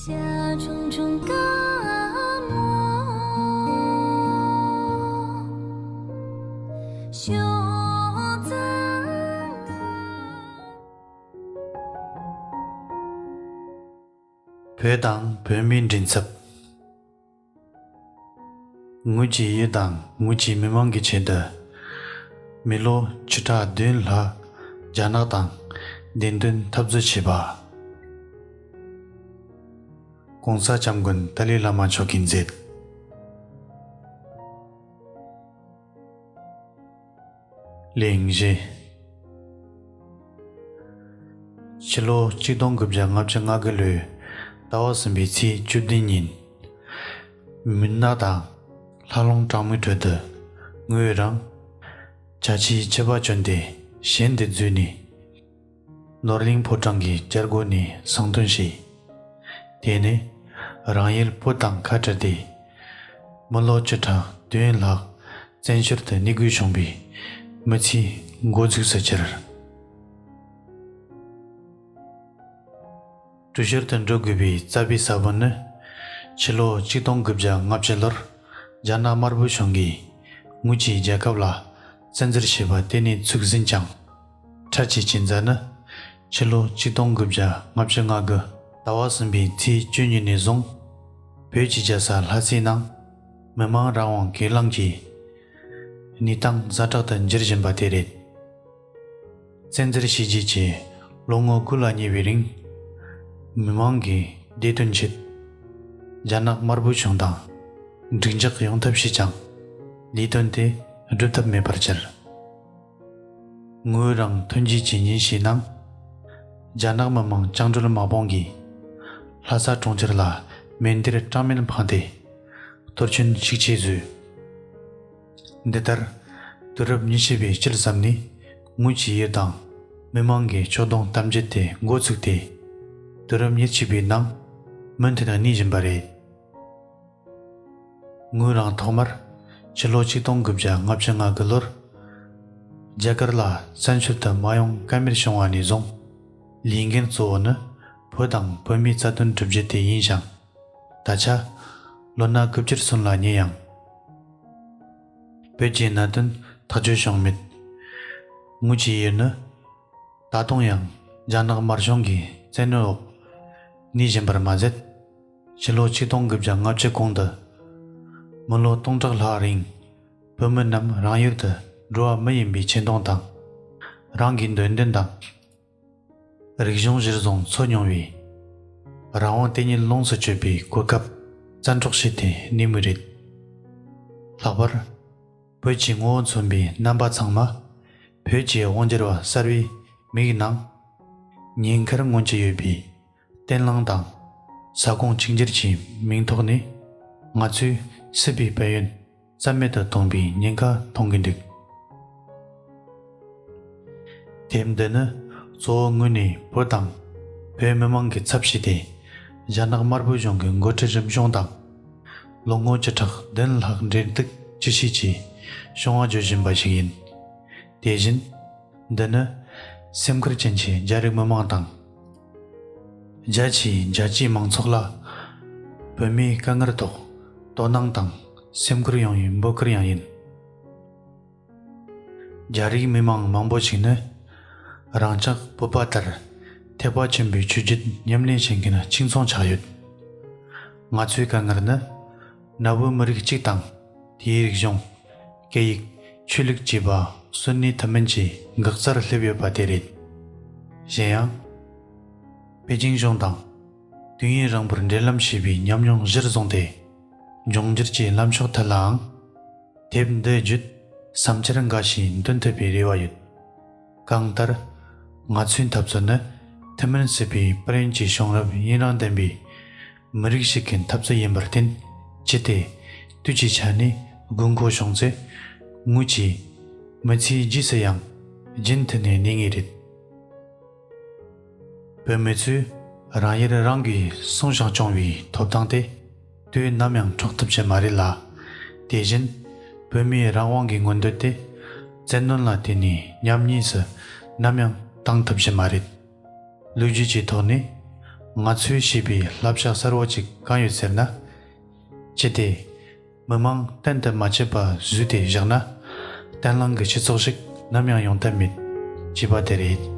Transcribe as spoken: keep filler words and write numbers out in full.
བྱ་ཁྲུང་ཁྲུང་དཀར་མོ་ཤོག་ཙང་། བོད་དང་བོད་མིའི་མགྲིན་ཚབ། ངོས་ཀྱི་ཡུལ་དང་ངོས་ཀྱི་མི་མང་གི་ཆེད་དུ། མི་ལོ་བཅུ་ཕྲག་བདུན་ལྷག་རྒྱ་ནག་དང་བདེན་དོན་འཐབ་རྩོད་བྱས་པ། གོང་ས་སྐྱབས་མགོན་ཏཱ་ལའི་བླ་མ་མཆོག་གིས་མཛད། གླེང་གཞི། ཕྱི་ལོ་གཅིག་སྟོང་དགུ་བརྒྱ་ལྔ་བཅུ་ང་དགུ་ལོའི་ཟླ་བ་གསུམ་པའི་ཚེས་བཅུ་བདུན་ཉིན། མུན་ནག་དང་ལྷགས་རླུང་གྲང་མོའི་ཁྲོད་དུ་ངོས་རང་བྱ་ཆས་ཕྱི་པ་གྱོན་ཏེ་གཞན་དུ་འཛུལ་ནས། ནོར་གླིང་ཕོ་བྲང་གི་རྒྱལ་སྒོ་ནས་གསང་ཐོན་བྱས། དེ་ནས་རང་ཡུལ་བོད་དང་ཁ་བྲལ་ཏེ། མི་ལོ་བཅུ་ཕྲག་བདུན་ལྷག་བཙན་བྱོལ་དུ་གནས་དགོས་བྱུང་བའི་མི་ཚེའི་འགོ་འཛུགས་སུ་གྱུར། འགྲུལ་བཞུད་དུ་འགྲོ་དགོས་པའི་རྩ་བའི་ས་བོན་ནི། ཕྱི་ལོ་གཅིག་སྟོང་དགུ་བརྒྱ་ལྔ་བཅུ་ལོར་རྒྱ་ནག་དམར་པོའི་གཞུང་གིས་ངོས་ཀྱི་རྒྱལ་ཁབ་ལ་བཙན་འཛུལ་བྱས་པ་དེ་ནས་ཚུགས་ཟིན་ཀྱང་། འཕྲལ་གྱི་གཅིག་མཛད་ནི། ཕྱི་ལོ་གཅིག་སྟོང་དགུ་བརྒྱ་ལྔ་བཅུ་ང་དགུ་ཟླ་བ་གསུམ་པའི་ཚེས་བཅུ་གཉིས་ནས་བཟུང་། བོད་ཀྱི་རྒྱལ་ས་ལྷ་སའི་ནང་མི་མང་རང་དབང་སྒེར་ལངས་ཀྱི་གནས་སྟངས་ཛ་དྲག་ཏུ་འགྱུར་བཞིན་པ་དེ་རེད། བཙན་འཛུལ་བྱས་རྗེས་ཀྱི་ལོ་ངོ་དགུ་ལ་ཉེ་བའི་རིང་། མི་མང་གི་བདེ་དོན་ཆེད། རྒྱ་ནག་དམར་པོའི་གཞུང་དང་འགྲིག་འཇགས་ཡོང་ཐབས་བྱས་ཀྱང་། ལས་དོན་དེ་སྒྲུབ་ཐབས་མེད་པར་གྱུར། ངོས་རང་ཐོན་སྐྱེད་ཀྱི་ཉིན་ཤས་ནང་། རྒྱ་ནག་མི་དམངས་བཅིངས་འགྲོལ་དམག་དཔུང་གིས་ལྷ་ས་གྲོང་ཁྱེར་ལ་མེ་མདེར་གྲངས་མེད་འཕངས་ཏེ། གཏོར་སྐྱོན་ཤུགས་ཆེ་བཟོས། འདི་ལྟར། དུས་རབས་ཉི་ཤུ་པའི་དཀྱིལ་ཙམ་ནས་ངོས་ཀྱི་ཡུལ་དང་མི་མང་གི་ཕྱོགས་གདོང་གཏམ་རྒྱུད་དེ་འགོ་ཚུགས་ཏེ། དུས་རབས་ཉེར་གཅིག་པའི་ནང་མུ་མཐུད་གནས་བཞིན་པ་རེད། ངོས་རང་ཐོག་མར་ཕྱི་ལོ་གཅིག་སྟོང་དགུ་བརྒྱ་ལྔ་བཅུ་ང་དགུ་ལོར་རྒྱ་གར་ལ་བཙན་བྱོལ་དུ་མ་ཡོང་ཀ་མེད་བྱུང་བ་ནས་བཟུང་། ལས་འགན་གཙོ་བོ་ནི་བོད་དང་བོད་མིའི་རྩ་དོན་སྒྲུབ་རྒྱུ་དེ་ཡིན་ཞིང་། ད་ཆ་ལོ་ན་དགུ་བཅུར་སོན་ལ་ཉེ་ཡང་། བོད་ཀྱི་གནད་དོན་ཐག་གཅོད་བྱུང་མེད། ངོས་ཀྱི་ཡུལ་ནི་ད་དུང་ཡང་རྒྱ་ནག་དམར་གཞུང་གི་བཙན་གནོན་འོག་གནས་བཞིན་པར་མ་ཟད། ཕྱི་ལོ་ཆིག་སྟོང་དགུ་བརྒྱ་ལྔ་བཅུ་གོང་དུ་མི་ལོ་སྟོང་ཕྲག་ལྷག་རིང་བོད་མི་རྣམས་རང་ཡུལ་དུ་འགྲོ་བ་མི་ཡིན་པའི་ཆེ་མཐོང་དང་། རང་གི་འདོད་འདུན་དང་། རིག་གཞུང་གཞིར་བཟུང་འཚོ་མྱོང་བའི་རང་དབང་དེ་ཉིད་ལོངས་སུ་སྤྱོད་པའི་གོ་སྐབས་བཙན་འཕྲོག་བྱས་ཏེ་གནས་མུས་རེད། ལྷག་པར། བོད་ཀྱི་ངོ་བོ་མཚོན་པའི་རྣམ་པ་ཚང་མ་བོད་ཀྱི་དབང་སྒྱུར་བ་གསར་བའི་མིག་ནང་ཉེན་ཁར་མངོན་གྱི་ཡོད་པའི་བརྟན་ལྷིང་དང་ས་ཁོངས་གཅིག་གྱུར་གྱི་མིང་ཐོག་ནས་ང་ཚོས་སྲིད་པའི་དཔལ་ཡོན་རྩ་མེད་དུ་གཏོང་པའི་ཉེན་ཁ་མཐོང་གི་འདུག་དེབ་འདི་ནི་གཙོ་བོ་ངོས་ནས་བོད་དང་བོད་མི་མང་གི་ཚབ་བྱས་ཏེ་རྒྱ་ནག་དམར་པོའི་གཞུང་གི་འགོ་ཁྲིད་རིམ་བྱུང་དང་། ལོ་ངོ་བཅུ་ཕྲག་བདུན་ལྷག་འབྲེལ་གཏུག་ཅི་བྱེད་ཀྱི་བྱུང་བ་བརྗོད་བཞིན་པ་ཞིག་ཡིན། དེ་བཞིན། འདི་ནི་སེམས་ཁུར་ཅན་གྱི་རྒྱ་རིགས་མི་མང་དང་། རྒྱ་ཆེའི་རྒྱལ་སྤྱིའི་མང་ཚོགས་ལ་བོད་མིའི་དཀའ་ངལ་ཐོག་དོ་སྣང་དང་སེམས་ཁུར་ཡོང་བའི་འབོད་སྐུལ་ཡང་ཡིན། རྒྱ་རིགས་མི་མང་མང་པོ་ཞིག་ནི་རང་ཅག་བོད་པ་ལྟར་ཐེག་པ་ཆེན་པོའི་ཆོས་བརྒྱུད་ཉམས་ལེན་བྱེད་མཁན་གཅིག་མཚུངས་ཆགས་ཡོད། ང་ཚོའི་དཀའ་ངལ་ནི་གནའ་བོའི་མི་རིགས་གཅིག་དང་དེའི་རིག་གཞུང་། སྐད་ཡིག་ཆོས་ལུགས་བཅས་པ་གསོན་གནས་ཐུབ་མིན་གྱི་འགག་རྩར་སླེབས་ཡོད་པ་དེ་རེད། གཞན་ཡང་། པེ་ཅིང་གཞུང་དང་དུས་ཡུན་རིང་པོར་འབྲེལ་ལམ་བྱས་པའི་ཉམས་མྱོང་གཞིར་བཟུང་སྟེ། འབྱུང་འགྱུར་གྱི་ལམ་ཕྱོགས་ཐད་ལའང་དེབ་འདི་བརྒྱུད་བསམ་འཆར་འགའ་ཞིག་འདོན་ཐུབ་པའི་རེ་བ་ཡོད། གང་ལྟར། ང་ཚོའི་འཐབ་རྩོད་ནི་ཐུན་མིན་སྲིད་པའི་དཔལ་ཡོན་གྱི་བྱུང་རབས་ཡུན་རིང་ལྡན་པའི་མི་རིགས་ཤིག་གི་འཐབ་རྩོད་ཡིན་པར་བརྟེན། ཅི་སྟེ་དུས་ཀྱི་ཆ་ནས་དགོས་མཁོ་བྱུང་ཚེ། ངོས་ཀྱིས་མི་ཚེའི་རྗེས་སུ་ཡང་རྒྱུན་མཐུད་ནས་གནས་ངེས་རེད། བོད་མི་ཚོས་རང་ཡུལ་རང་གིས་སྲུང་ཞིང་སྐྱོང་བའི་ཐོབ་ཐང་དེ་དུས་ནམ་ཡང་འཕྲོག་ཐུབ་ཀྱི་མ་རེད་ལ། དེ་བཞིན་བོད་མིའི་རང་དབང་གི་མངོན་འདོད་དེ་བཙན་གནོན་ལ་བརྟེན་ནས་ཉམས་དམས་སུ་ནམ་ཡང་བཏང་ཐུབ་ཀྱི་མ་རེད། ལོ་རྒྱུས་ཀྱི་ཐོག་ནས་ ང་ཚོས་ཤེས་པའི་བསླབ་བྱ་གསར་བ་ཅིག་གང་ཡོད་ཟེར་ན། ཅི་སྟེ། མི་མང་གཏན་དུ་མ་སྐྱིད་པ་བཟོས་ཏེ་བཞག་ན། བརྟན་ལྷིང་གི་སྤྱི་ཚོགས་ཤིག་ནམ་ཡང་ཡོང་ཐབས་མེད། ཅེས་པ་དེ་རེད།